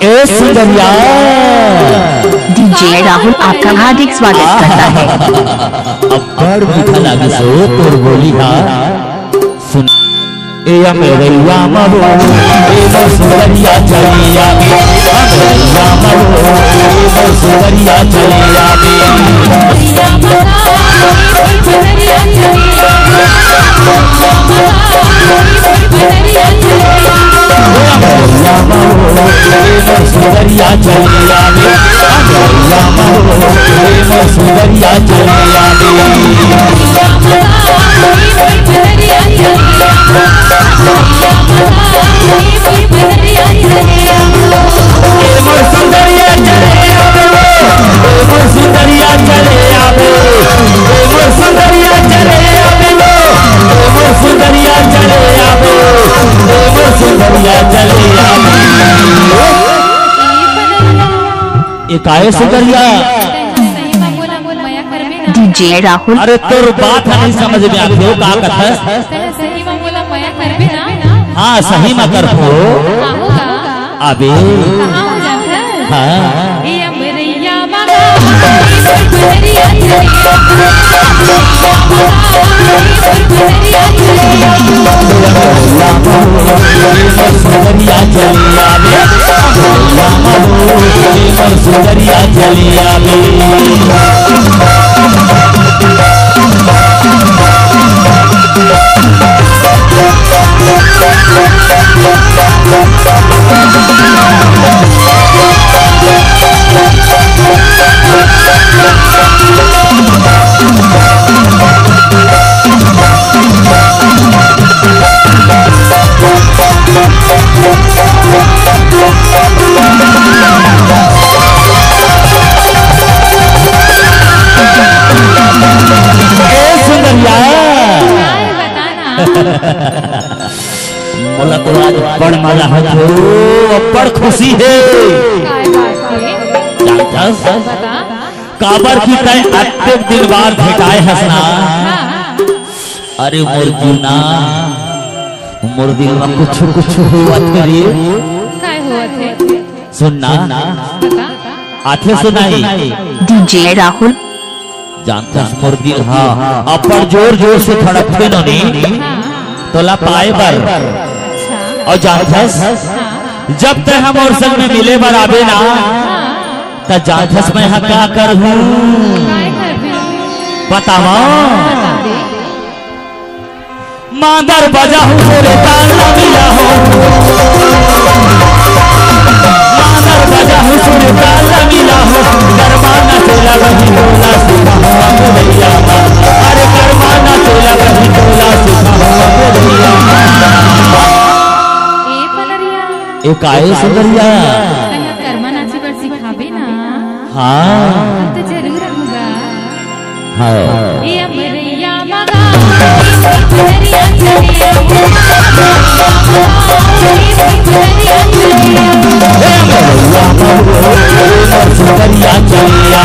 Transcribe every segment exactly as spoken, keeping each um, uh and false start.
ए Sundariya. DJ Rahul आपका हार्दिक स्वागत करता है। अब्बड़ मीठा लागे सो तोर बोली हा। सुन। ए अमरैया मरो, ए मोर सुंदरिया चलिया बे। अमरैया मरो, ए मोर सुंदरिया चलिया बे। ए काहे सुंदरिया? डीजे राहुल। अरे तोर बात ह नहीं समझ में आथे, का कथस? हाँ, सही में करबो। अबे। हाँ। ए सुंदरिया। मोला तो आज बड़ मजा आथे, बड़ खुशी हे। काय बात हे? जानथस? बता। काबर कि तैं अतेक दिन बाद भेटाए हस ना। हाँ। अरे मोर जीव ना, मोर दिल में कुछ कुछ होवत हे रे। काय होवत हे? सुन ना। बता। आथे सुनाई। डीजे राहुल। जानथस मोर दिल हा अब्बड़ जोर जोर से धड़कथे नोनी, तोला पाए बर। अच्छा। अउ जानथस, हाँ। जब तैं हा मोर संग में मिले बर आबे ना, हाँ। त जानथस मैं हा का करहूँ? काय करबे? बतावा। बता दे। मांदर बजाहूँ सुर ताल न मिलाहूँ। मांदर बजाहूँ सुर ताल न मिलाहूँ। गरमा नाचेला वही टोला सिखाहूँ भैया। अरे गरमा नाचेला वही टोला सिखाहूँ भैया। ए पलरिया। ए काहे सुंदरिया? तैं हा गरमा नाचे बर सिखाबे ना। हाँ। हम तो जरूर रहूँगा। हाँ। ए अमरैया मगा, ए सुंदरिया चलिया, ए सुंदरिया चलिया, ए सुंदरिया चलिया,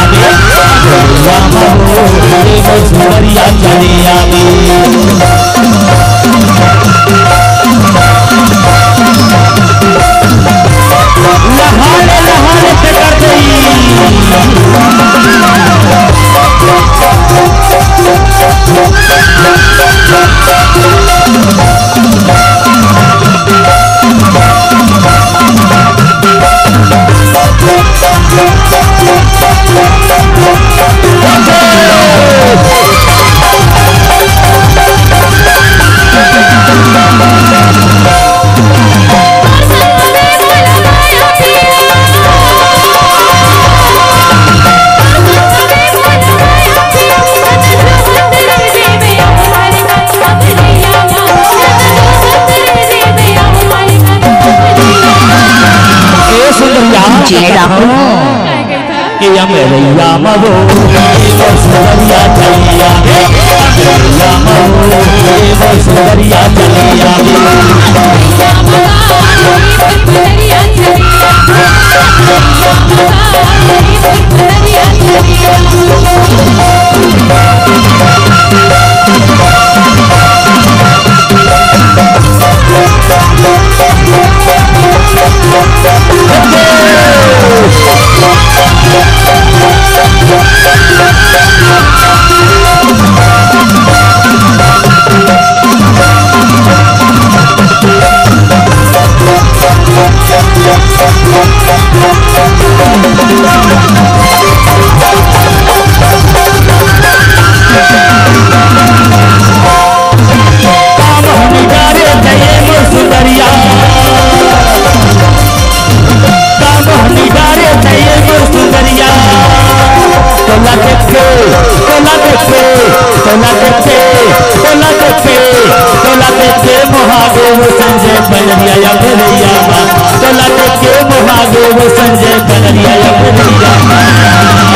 ए सुंदरिया चलिया। लहाले, लहाले से कर दई। ए सुंदरिया। जय राम। ए अमरैया मवो, ए वो सुंदरिया चलिया, अमरैया मवो, ए वो सुंदरिया चलिया। तोला देखे, तोला देखे, तोला देखे, तोला देखे, तोला देखे मोहागे वो संजय बनरिया या बनरिया। तोला देखे मोहागे वो संजय बनरिया या बनरिया।